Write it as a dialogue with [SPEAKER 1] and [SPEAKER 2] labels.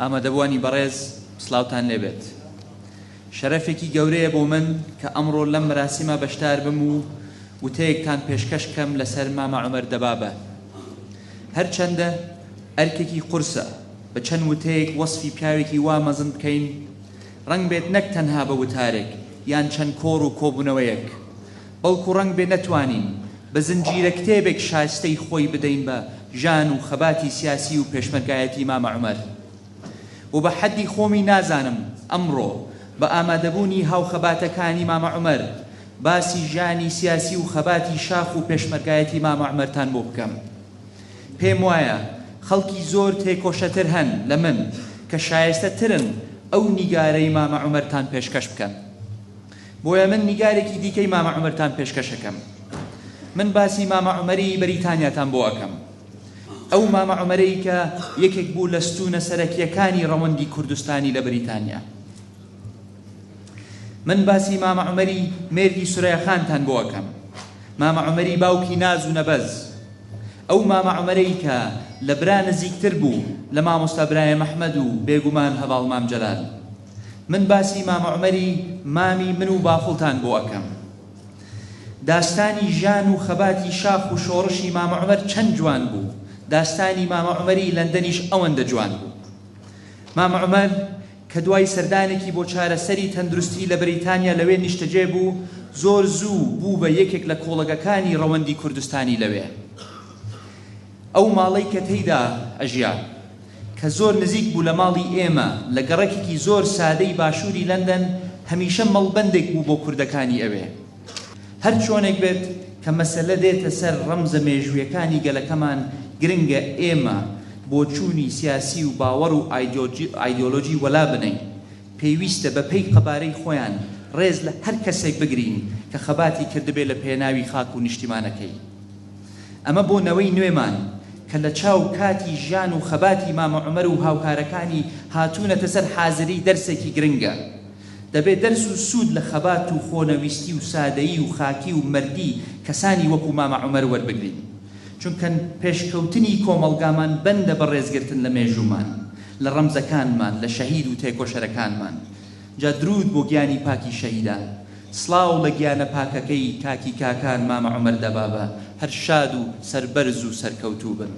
[SPEAKER 1] ئامادەبووانی بەڕێز سڵاوتان لێبێت. شەرەفێکی گەورەیە بۆ من کە ئەمڕۆ لەم مەراسیمە بەشدار بم و وتەیەکتان پێشکەش کەم لەسەر مامە عومەر دەبابە. هەرچەندە ئەرکێکی قورسە بە چەند وتەیەک وەسفی پیاوێکی وا مەزن بکەین، ڕەنگ بێت نەک تەنها بە وتارێک یان چەند کۆڕ و کۆبوونەوەیەک، بەڵکو ڕەنگ بێ نەتوانین بە زنجیرە کتێبێک شایستەی خۆی بدەین بە ژان و خەباتی سیاسی و پێشمەرگایەتی مامە عومەر. و بە حەدی خۆمی نازانم ئەمڕۆ بە ئامادەبوونی هاوخەباتەکانی مامە عومەر باسی ژانی سیاسی و خەباتی شاخ و پێشمەرگایەتی مامە عومەرتان بۆ بکەم. پێم وایە خەڵکی زۆر تێکۆشەتر هەن لە من کە شایستە ترن ئەو نیگارەی مامە عومەرتان پێشکەش بکەن. بۆیە من نیگارێکی دیکەی مامە عومەرتان پێشکەش ئەکەم. من باسی مامە عومەری بەریتانیاتان بۆ ئەکەم. ئەو مامە عومەرەی کە یەکێک بوو لە ستوونە سەرەکییەکانی ڕەوەندی کوردستانی لە بەریتانیا. من باسی مامە عومەری مێردی سورەیا خانتان بۆ ئەکەم. مامە عومەری باوکی ناز و نەبەز. ئەو مامە عومەرەی کە لە برا نزیکتر بوو لە مامۆستا برایم ئەحمەد و بێگومان هەڤاڵ مام جەلال. من باسی مامە عومەری مامی من و بافڵتان بۆ ئەکەم. داستانی ژان و خەباتی شاخ و شۆڕشی مامە عومەر چەند جوان بوو، داستانی مامە عومەری لەندەنیش ئەوەندە جوان بوو. مامە عومەر کە دوای سەردانێکی بۆ چارەسەری تەندروستی لە بەریتانیا لەوێ نیشتەجێ بوو، زۆر زوو بوو بە یەکێک لە کۆڵەگەکانی ڕەوەندی کوردستانی لەوێ. ئەو ماڵەی کە تێیدا ئەژیا، کە زۆر نزیک بوو لە ماڵی ئێمە لە گەڕەکێکی زۆر سادەی باشووری لەندەن، هەمیشە مەڵبەندێک بوو بۆ کوردەکانی ئەوێ. هەر چۆنێک بێت کە مەسەلە دێتە سەر ڕەمزە مێژوویەکانی گەلەکەمان گرنگە ئێمە بۆچوونی سیاسی و باوەڕ و ئایدیۆلۆجی وەلا بنێین. پێویستە بە پێی قەبارەی خۆیان ڕێز لە هەر کەسێک بگرین کە خەباتی کردبێ لە پێناوی خاک و نیشتیمانەکەی. ئەمە بۆ نەوەی نوێمان کە لە چاو کاتی ژیان و خەباتی مامە عومەر و هاوکارەکانی هاتوونەتە سەر حازری دەرسێکی گرنگە. دەبێ دەرس و سوود لە خەبات و خۆنەویستی و سادەیی و خاکی و مەردی کەسانی وەکوو مامە عومەر وەربگرین. چونکە پێشکەوتنی کۆمەڵگامان بەندە بە ڕێزگرتن لە مێژوومان، لە ڕەمزەکانمان، لە شەهید و تێکۆشەرەکانمان. جا دروود بۆ گیانی پاکی شەهیدان. سڵاو لە گیانە پاکەکەی کاکی کاکان مامە عومەر دەبابە هەر شاد و سەربەرز و سەرکەوتوو بن.